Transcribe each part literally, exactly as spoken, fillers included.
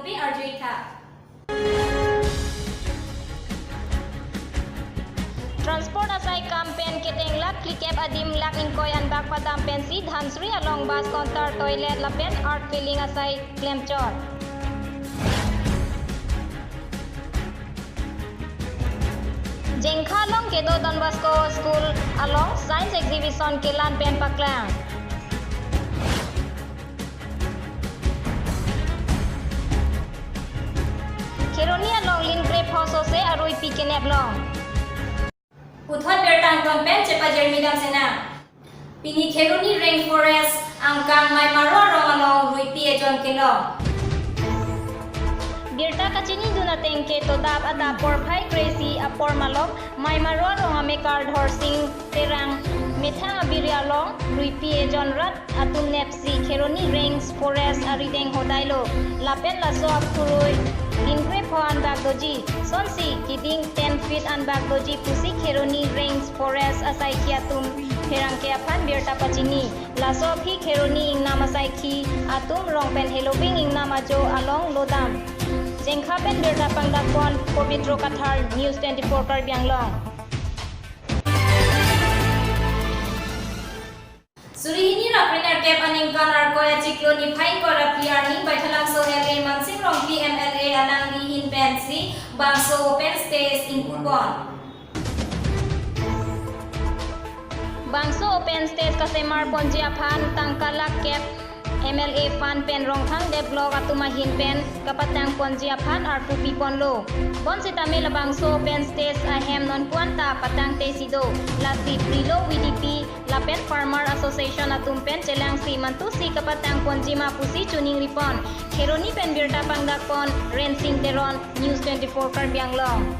Ri arjuitha. Transport asai kam pen kedeng lakh phlikep adim lakh ingkoi anbak padam pensi Dhansiri along bus counter, toilet lapen earth filling asai klemchot. Jengkha along kedo Don Bosco School along Science Exhibition kelang pen paklang. Kheroni along lin krepho sose aruipi kenep long. Puthot birta angton pen chepajirmi dam sena. Pini Kheroni Rainforest angkang Maimaro arong along ruipi ejon kelong. Birta kachinidun ateng ke todap adap porphai kre-isi apor malom Maimaro arong amekar Dhorsing Terang methang abiri along ruipi ejon rat atum nepsi Kheroni Rainforest arideng hodailo. Lapen laso aphurui lin krepho anbak doji. Sonsi kiding ten feet anbak doji pusi Kheroni Rainforest asaikhi atum pherangke aphan birta pachini. Laso aphi Kheroni ingnam asaikhi atum rong pen heloving ingnam ajo along lodam. Jengkha pen birta pangdakpon Pobitro Kathar, News twenty-four Karbi Anglong. Suri hini ra krenerkep aningkan Arkoi achiklo niphai ingkoi ra phli arni Baithalangso L A Mansing Rongpi M L A alangli ahin pensi bangso open stage ingkupon. Bangso open stage kasemar ponji aphan tangka lakh kep M L A fund pen Rongkhang Dep Block atum ahin pen kapatang ponji aphan arpu piponlo. Bonsitame labangso open stage ahem non puan ta patang tesi do. Lasi Prilo V D P lapen Farmer Association atum pen chelangsi mantusi kapatang ponji ma pusi chuning ripon. Kheroni pen birta pangdakpon Rensing Teron, News twenty-four Karbi Anglong.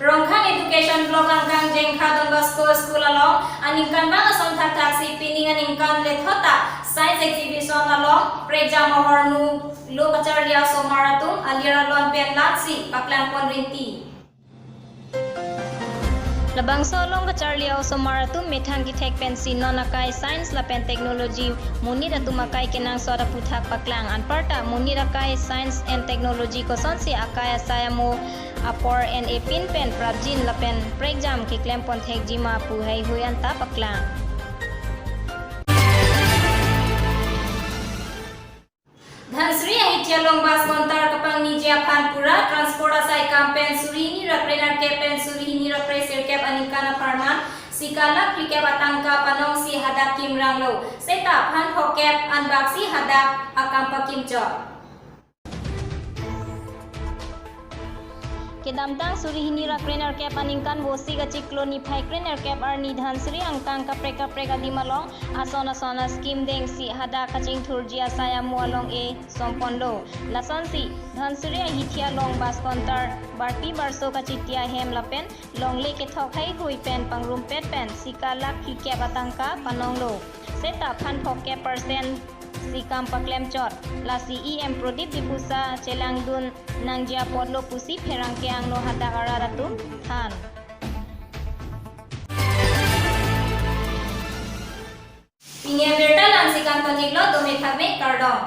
Rongkhang Education Block angkang Jengkha Don Bosco School along aningkanvang ason thakthaksi pining aningkan lethot ta Science Exhibition along prekjam ahormu lo kacharli a-osomar atum alir alon pen latsi paklangpon rinti. Labangso along kacharli a-osomar atum methang kethek pensi non akai Science lapen Technology monit atum akai kenangsot aphuthak paklang. Anparta monit akai Science and Technology kosonsi akai asai amo apor en-e pin pen prapjin lapen prekjam keklempon thekji ma pu heihui anta paklang. Dhansiri ahithi along bus counter kapangniji aphan pura transport asai kam pen suri hini ra krenerkep pen suri hini ra kresirkep aningkan apharman sika lakh phlikep atangka panongsi hadak kimranglo. Seta aphan phokep anbaksi hadak akam pakimchot. Kedamtang suri hini ra krenerkep aningkan Vosik achiklo niphai krenerkep arni Dhansiri angkang kaprek kaprek adim along ason ason a-scheme dengsi hadak kachingthurji asai amo along e somponlo. Lasonsi Dhansiri ahithi along bus counter barpi barso kachiti ahem lapen longle kethok heihui pen pangrumpet pen sika lakh phlikep atangka panonglo. Seta aphan phokep percent si kam paklemchot. Lasi E M Pradip Diphusa chelangdun nangji apotlo pusi pherangke angno hadak arat atum than. Pini abirta la-ansi kangtonjiklo, dome thakme, kardom.